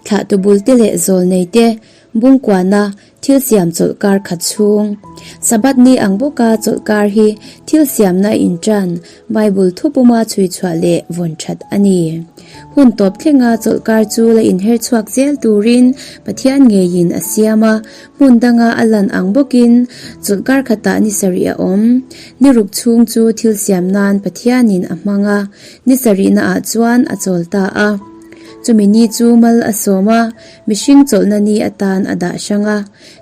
Thlahtu bulte leh zawlneite bungkuana thil siam chawlhkar khat chhung. Sabbath ni ang bawka chawlhkar hi thil siamna inṭan Bible thupuma chhui chhuah leh vawn ṭhat a ni. Hun tawp thlenga chawlhkar chu la inher chhuak zel turin Pathian ngeiin a siam a, hmun danga a lan ang bawkin chawlhkar khatah ni sarih a awm. Ni ruk chhung chu thil siam nan Pathianin a hmang a, ni sarihnaah chuan a chawl ta a. Chumi ni chu mal a sawm a, mihring chawlhna ni atan a dah hrang a.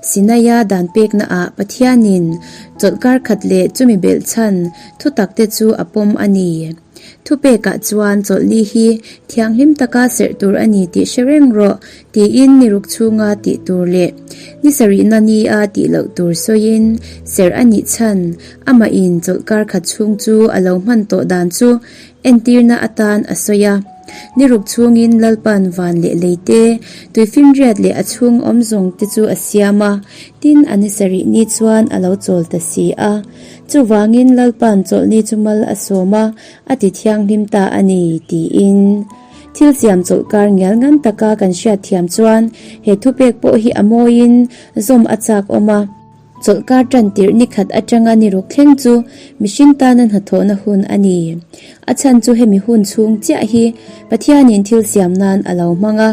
Sinaia dan peknaah Pathianin chawlhkar khat leh chumi belh chhan thutak te chu a pawm a ni. Thupekah chuan chawlhni hi thianghlim taka serh tur a ni tih hre reng rawh tiin ni ruk chhunga tih tur leh ni sarihna nia tih loh tur sawiin serh a nih chhan amahin chawlhkar khat chhung chu a lo hman tawh dan chu entirna atan a sawi a. Ni ruk chhungin Lalpa'n van leh lei te, tuifinriat leh a chhung awm zawng te chu a siam a, tin a ni sarih ni chuan a lo chawl ta si a. Chuvangin Lalpa'n chawlhni chu mal a sawm a, a ti thianghlim ta a ni, tiin. Thil siam chawlhkar ngial ngan taka kan hriat thiam chuan he thupek pawh hi a mawiin zawm a chak awm a. Chawlhkar tan tirh ni khat atanga ni ruk thleng chu mihring tana hnathawhna hun a ni. A chhan chu hemi hun chhung chiah hi Pathianin thil siam nan a lo hmang a.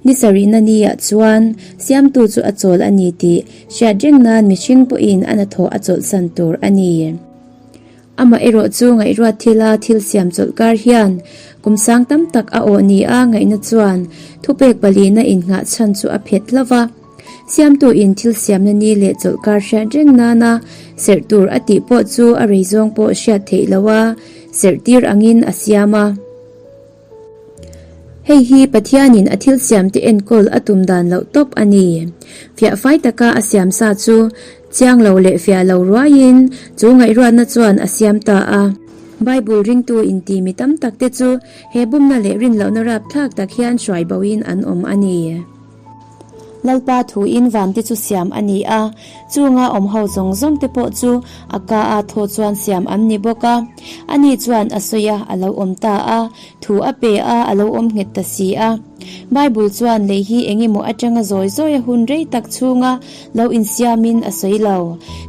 Ni sarihna niah chuan siamtu chu a chawl a ni tih hriat reng nan mihring pawhin a hnathawh a chawlhsan tur a ni. Amaherawh chu ngaihruat thila thil siam chawlhkar hian kum sang tam tak a awh ni a ngaihna chuan thupek palina innghah chhan chu a phet hlauh va. Siamtu in thil siamna ni leh chawlhkar hriat reng nana serh tur a tih pawh chu a rei zawng pawh hriat theih loh a serh tir angin a siam a. Hei hi Pathianin a thil siamte enkawl a tum dan loh tawp a ni. Fiah fai taka a siam sa chu chiang lo leh fiah lo ruaiin chu ngaihruatna chuan a siam ta a. Bible ringtu inti mi tam takte chu he bumna leh rinlohna rapthlak tak hian hruai boin an awm a ni. Lalpa thuin vante chu siam a ni a, chunga awm ho zawng zawng te pawh chu a ka a thaw chuan siam an ni bawk a. Ani chuan a sawi a, a lo awm ta a, thu a pe a, a lo awm nghet ta si a. Bible chuan lei hi eng emaw atanga zawi zawi a hun rei tak chhunga lo insiamin a sawi lo.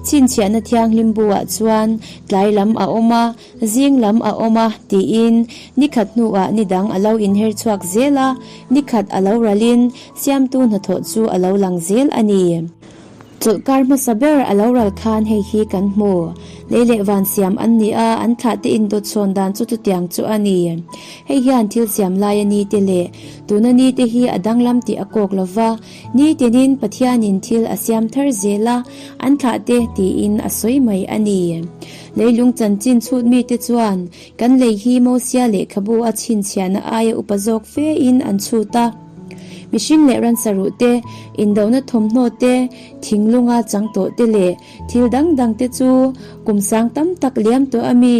Chhinchhiahna thianghlim buah chuan tlai lam a awm a, Zing lam a awm a, tiin ni khat hnuah ni dang a lo inher chhuak zel a, ni khat a lo ralin siamtu hnathawh chu a lo lang zel a ni. Chawlhkar hmasa ber a lo ral khan hei hi kan hmu. Lei leh van siam an ni a, an thlah te indawt sawn dan chu chutiang chu a ni. Hei hian thil siam laia ni te leh tuna ni te hi a danglam tih a kawk lo va, ni tinin Pathianin thil a siam thar zel a, an thlah te tiin a sawi mai a ni. Leilung chanchin chhut mite chuan kan lei hi Mosia lehkhabu a chhinchhiahna aia upa zawk fe in an chhut a. Mihring leh ransa ruh te, indona thawmhnaw te, thinglunga chang tawh te leh thil dang dang te chu kum sang tam tak liam tawh a mi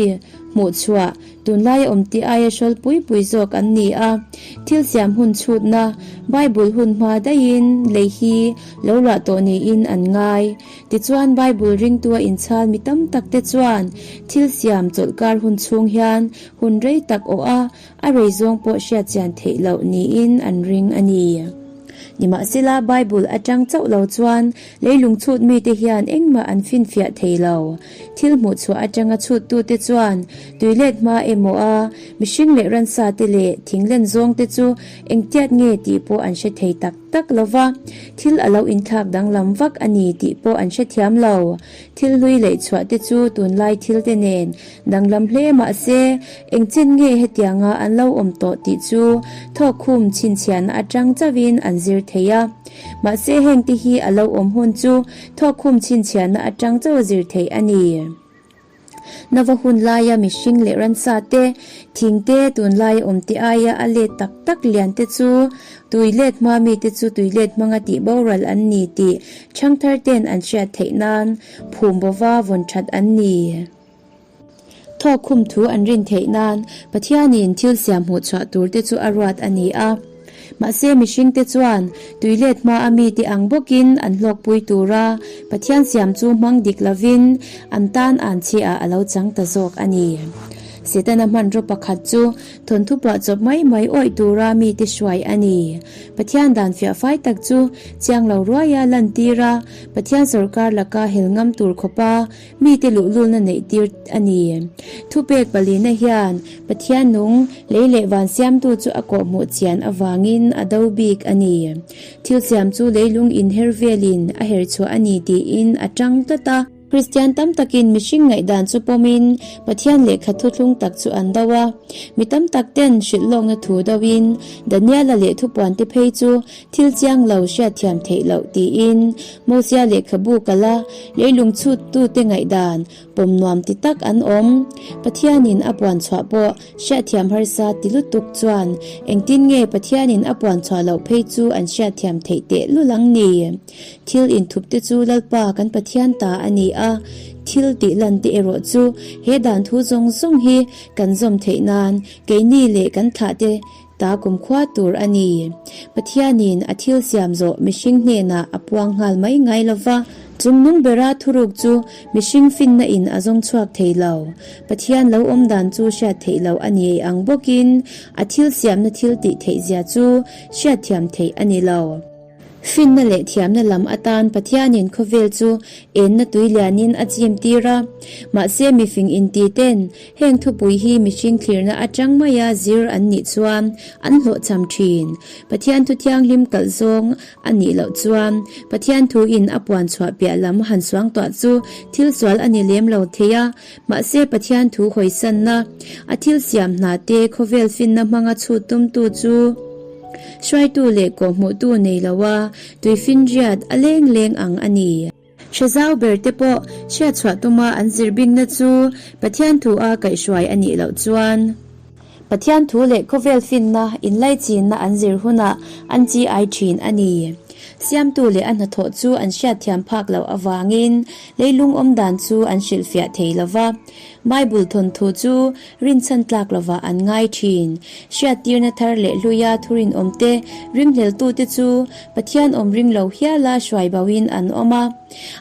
hmuh chhuah Tunlaia awm tih aia hrawl pui pui zawk an ni a, thil siam hun chhutna, Bible hun hma daihin lei hi lo luah tawh niin an ngai. Tichuan Bible ringtua inchhal mi tam tak te chuan thil siam chawlhkar hun chhung hian hun rei tak awh a, a rei zawng pawh hriatchian theih loh niin an ring a ni. Nimahsela Bible atang chauh lo chuan leilung chhut mite hian engmah an finfiah thei lo. Thil hmuh chhuah atanga chhuttute chuan tui let hma emaw a mihring leh ransa te leh thinglen zawng te chu engtiat nge tih pawh an hre thei tak tak lo va, thil a lo inthlak danglam vak a ni tih pawh an hre thiam lo. Thil hlui leh chhuah te chu tunlai thil te nen danglam hle mah se engchin nge hetianga an lo awm tawh tih chu thawkkhum chhinchhiahna atang chauhin an zir thei a. Mahse heng te hi a lo awm hun chu thawkkhum chhinchhiahna atang chauh a zir theih a ni. Nova hun laia mihring leh ransa te, thing te, tunlaia awm te aia a let tak tak lian te chu tui let hma mite chu tui let hmanga tih boral an ni tih thangthar ten an hriat theih nan phum bova vawn that an ni. Thawkkhum thu an rin theih nan Pathianin thil siam hmuh chhuah tur te chu a ruat a ni a. Mahse mihringte chuan tui let hma a mite ang bawkin an hlawkpui tura Pathian siam chu hmang dik lovin an tan an chhiah a lo chang ta zawk a ni. Setana hmanraw pakhat chu thawnthu puahchawp mai mai awih tura mite hruai a ni. Pathian dan fiahfai tak chu chiang lo ruaia lantir a, Pathian sawrkar laka hel ngam tur khawpa mite luhlulna neih tir a ni. Thupek palina hian Pathian nung lei leh van siamtu chu a kawhhmuh chian avangin a do bik a ni. Thil siam chu leilung inher velin a her chhuah a ni tiin a tang tlat a. Kristian tam takin mihring ngaihdan chu pawmin Pathian lehkha thuthlung tak chu an do a. Mi tam tak ten hrilh lawkna thu doin Daniela leh thupuante phei chu thil chiang lo hriatthiam theih loh tiin Mosia lehkhabu kala leilung chhuttute ngaihdan pawm nuam ti tak an awm. Pathianin a puan chhuah pawh hriatthiam harsa ti lutuk chuan engtin nge Pathianin a puan chhuah loh phei chu an hriatthiam theih tehlul ang ni? Thil inthup te chu Lalpa kan Pathian ta a ni a, thil tih lan te erawh chu he dan thu zawng zawng hi kan zawm theih nan keini leh kan thlah te ta kumkhua tur a ni. Pathianin a thil siam zawh mihring hnenah a puang nghal mai ngai lo va, chungnung bera thuruk chu mihring finna in a zawng chhuak thei lo. Pathian lo awm dan chu hriat theih loh a ni ang bawkin a thil siamna thil tih theih zia chu hriatthiam theih a ni lo. Finna leh thiamna lam atan Pathianin khawvel chu enna tui lianin a chim tir a. Mahse mifing inti ten heng thupui hi mihring thlirna atang maia zir an nih chuan an hlawhchham thin. Pathian thu thianghlim kalh zawng a nih loh chuan Pathian thuin a puan chhuah piah lam han suangtuah chu thil sual a ni lem lo thei a. Mahse Pathian thu hawisanna, a thil siam hna te khawvel finna hmanga chhut tumtu chu hruaitu leh kawhhmuhtu nei loa tuifinriat a leng leng ang a ni. Hrezau ber te pawh hriatchhuah tuma an zir bingna chu Pathian thu a kaihhruai a nih loh chuan Pathian thu leh khawvel finna inlaichinna an zir hunah an chi ai thin a ni. Siamtu leh a hnathawh chu an hriatthiam phak loh avangin leilung awmdan chu an hrilhfiah thei lo va. Bible thawnthu chu rinchhan tlak lovah an ngai thin. Hriattirna thar leh hluia thurinawmte ringhleltute chu Pathian awm ring lo hiala hruai boin an awm a.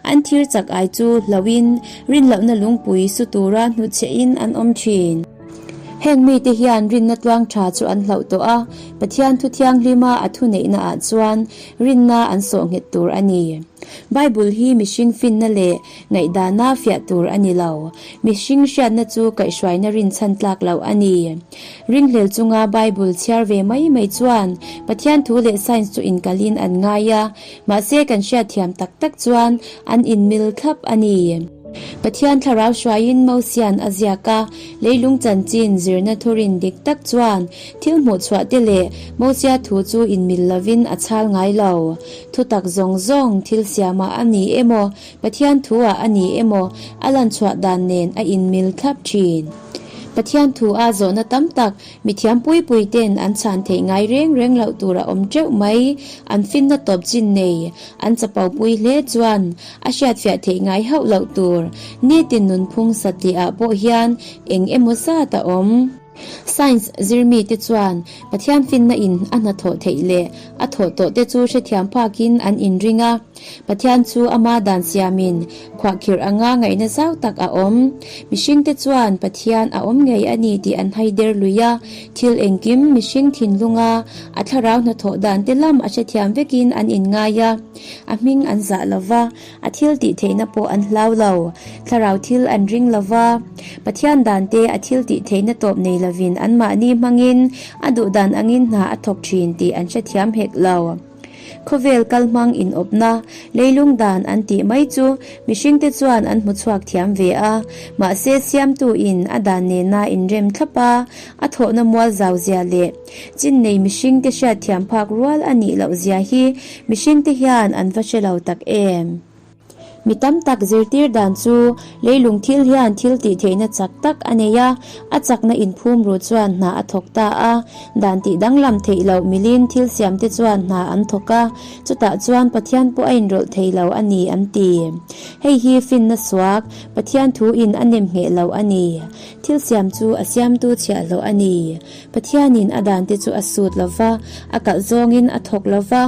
An thir chak ai chu hlauhin rinlohna lungpui su tura hnutchhehin an awm thin. Heng mite hian rinna tluang tha chu an hlauh tawh a, Pathian thu thianghlima a thuneihna ah chuan rinna an sawh nghet tur a ni. Bible hi mihring finna leh ngaihdana fiah tur a ni lo. Mihring hriatna chu kaihhruaina rinchhan tlak loh a ni. Ringhlel chunga Bible chhiar ve mai mai chuan Pathian thu leh science chu inkalhin an ngai a, mahse kan hriatthiam tak tak chuan an inmil thlap a ni. Pathian thlarau hruaiin Mosia'n a ziak a, leilung chanchin zirna thurin dik tak chuan thil hmuhchhuah te leh Mosia thu chu inmil lovin a chhal ngai lo. Thutak zawng zawng thil siamah a ni emaw, Pathian thuah a ni emaw, a lanchhuah dan nen a inmil thlap thin. Pathian thu a zawhna tam tak Mithiam pui pui ten an chhan theih ngai reng reng loh tur a awm teuh mai, an finna tawp chin nei, an chapo pui hle chuan a hriatfiah theih ngai hauh loh tur, nitin nunphung satliah ah pawh hian eng emaw zat a awm. Science zirmi te chuan Pathian finna in a hnathawh theih leh a thawh tawh te chu hrethiam phakin an inring a. Pathian chu ama dan siamin khuahkhirh anga ngaihna zau tak a awm. Mihringte chuan Pathian a awm ngei a ni tih an hai der lui a, thil engkim mihring thinlunga a thlarau hnathawh dan te lam a hrethiam vekin an inngai a, a hming an zah lo va, a thil tih theihna pawh an hlau lo. Thlarau thil an ring lo va, Pathian dan te a thil tih theihna tawp nei lovin anmahni hmangin a duh dan angin hna a thawk thin tih an hrethiam hek lo. Khawvel kalhmang inawpna, leilung dan an tih mai chu mihringte chuan an hmu chhuak thiam ve a, mahse siamtu-in a dan nena inrem thlap a, a thawhna mual zau zia leh chin nei mihringte hriatthiam phak rual a nih loh zia hi mihringte hian an va hre lo tak em? Mi tam tak zirtir dan chu leilung thil hian thil tih theihna chak tak a nei a, a chakna inphum ru chuan hna a thawk ta a, dan tih danglam theih loh milin thil siamte chuan hna an thawk a, chutah chuan Pathian pawh a inrawlh thei lo a ni an ti. Hei hi finna suak, Pathian thu in a nem ngheh lo a ni. Thil siam chu a siamtu chhiahhlawh a ni. Pathianin a dante chu a sut lo va, a kalh zawngin a thawk lo va,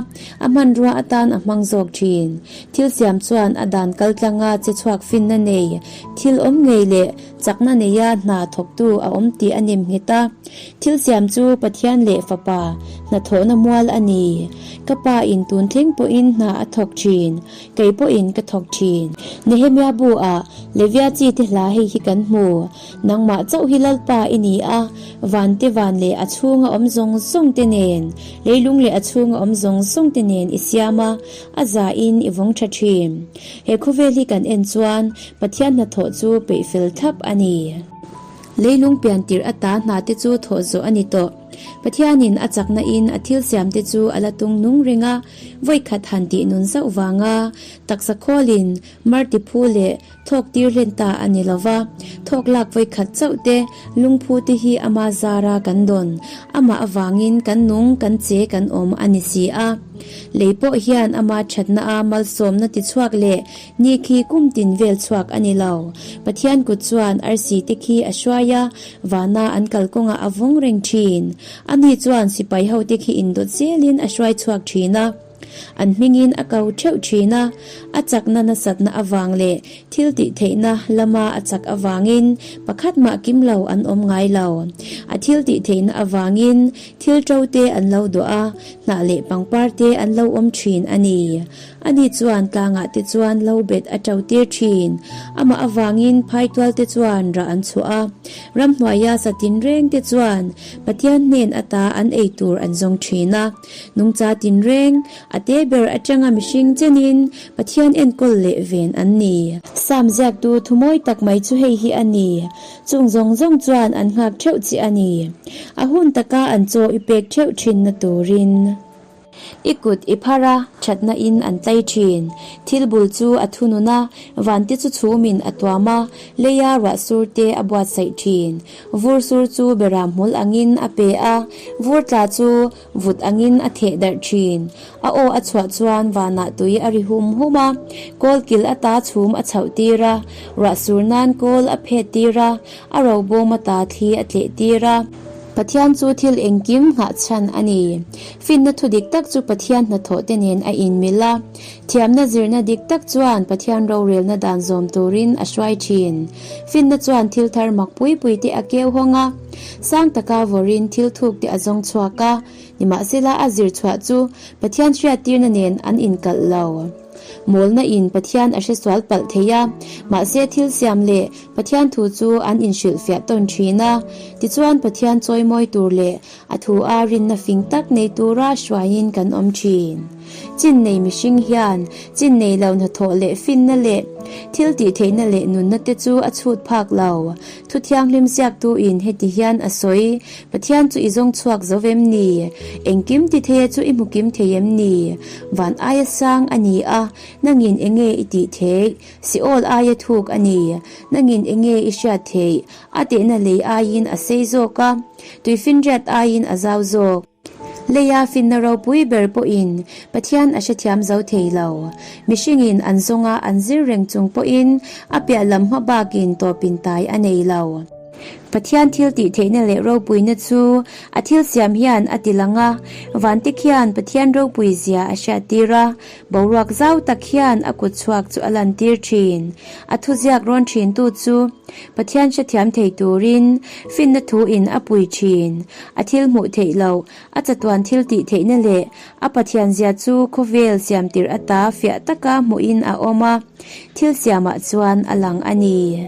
a hmanrua atan a hmang zawk thin. Thil siam chuan a dan. dan kaltlanga che chhuak finna nei, thil awm ngei leh chakna neia hna thawktu a awm tih a nem nghet a. Thil siam chu Pathian leh Fapa hnathawhna mual a ni. Ka pa in tun thleng pawhin hna a thawk thin, kei pawhin ka thawk thin. Nehemia bu ah Levia chi te hla hei hi kan hmu. Nangmah chauh hi Lalpa i ni a, van te van leh a chhunga awm zawng zawng te nen, leilung leh a chhunga awm zawng zawng te nen i siam a, a zahin i vawng tha thin. He khawvel hi kan en chuan Pathian hnathawh chu peih fel thlap a ni. Leilung pian tirh ata hna te chu thawh zawh a ni tawh. Pathianin a chakna in a thil siam te chu a la tung nung reng a, vawikhat han tih nun zauh vanga taksa khawlin mar ti phu leh thawk tir hlen ta a ni lo va, thawk lak vawikhat chauh te lungphu te hi ama zara kan dawn, amah avangin kan nung kan che kan awm a ni si a. Lei pawh hian ama thatna a malsawmna ti chhuak leh Ni khi kum tin vel chhuak a ni lo. Pathian kut chuan arsi te khi a hruai a, vana an kal kawngah a vawng reng thin. Ani chuan sipai ho te khi indawt zelin a hruai chhuak thin a. An hmingin a ko theuh thin a. A chakna nasatna avang leh thil tih theihna lama a chak avangin pakhat mah kim lo an awm ngai lo. A thil tih theihna avangin thil to te an lo duah a, hnah leh pangpar te an lo awm thin a ni. Ani chuan tlangah te chuan lo bet a to tir thin. Amah avangin phaitual te chuan rah an chhuah a. Ramhnuaia sa tinreng te chuan Pathian hnen ata an ei tur an zawng thin a. Nungcha tinreng, a te ber atanga mihring chenin Pathian enkawl leh ven an ni. Sam ziaktu thumawi tak mai chu hei hi a ni. Chung zawng zawng chuan an nghak theuh chi a ni. A hun taka an chaw i pek theuh thinna turin. I kut i phar a, thatna in an tlai thin. Thil bul chu a thunun a, vante chu chhumin a tuam a, leia ruah sur te a buatsaih thin. Vur sur chu beram hmul angin a pe a, vur tla chu vut angin a theh darh thin. A aw a chhuah chuan vanah tui a ri hum hum a, kawl kil ata chhum a chhoh tir a, ruah sur nan kawl a phet tir a, a robawm ata thli a tleh tir a. Pathian chu thil engkim nghahchhan a ni. Finna thu dik tak chu Pathian hnathawh te nen a inmil a. Thiamna zirna dik tak chuan Pathian rorelna dan zawm turin a hruai thin. Finna chuan thil thar mak pui pui te a keu hawng a. Sang taka vawrin thil thuk te a zawng chhuak a. Nimahsela a zir chhuah chu Pathian hriattirna nen an inkalh lo. Mawlna in Pathian a hresual palh thei a, mahse thil siam leh Pathian thu chu an inhrilhfiah tawn thin a, tichuan Pathian chawimawi tur leh a thu a rinna fing tak nei tura hruaiin kan awm thin. Chin nei mihring hian chin nei lo hnathawh leh finna leh thil tih theihna leh nunna te chu a chhut phak lo. Thu thianghlim ziaktu in heti hian a sawi, Pathian chu i zawng chhuak zo vem ni? Engkim ti theia chu i hmu kim thei em ni? Van aia sang a ni a, nangin enge i tih theih? Seol aia thuk a ni. Nangin enge i hriat theih? A tehna lei aiin a sei zawk a, tuifinriat aiin a zau zawk. Leia finna ropui ber pawhin Pathian a hrethiam zo thei lo. Mihringin an zawnga an zir reng chung pawhin a piah lam hma bakin tawpin tai a nei lo. Pathian thil tih theihna leh ropuina chu a thil siam hian a ti lang a, vante khian Pathian ropui zia a hriattir a, boruak zau tak hian a kut chhuak chu a lantir thin. A thuziak rawn thintu chu Pathian hrethiam thei turin finna thu in a pui thin. A thil hmuh theih loh, a chatuan thil tih theihna leh a Pathian zia chu khawvel siamtir ata fiah taka hmuhin a awm a, thil siamah chuan a lang a ni.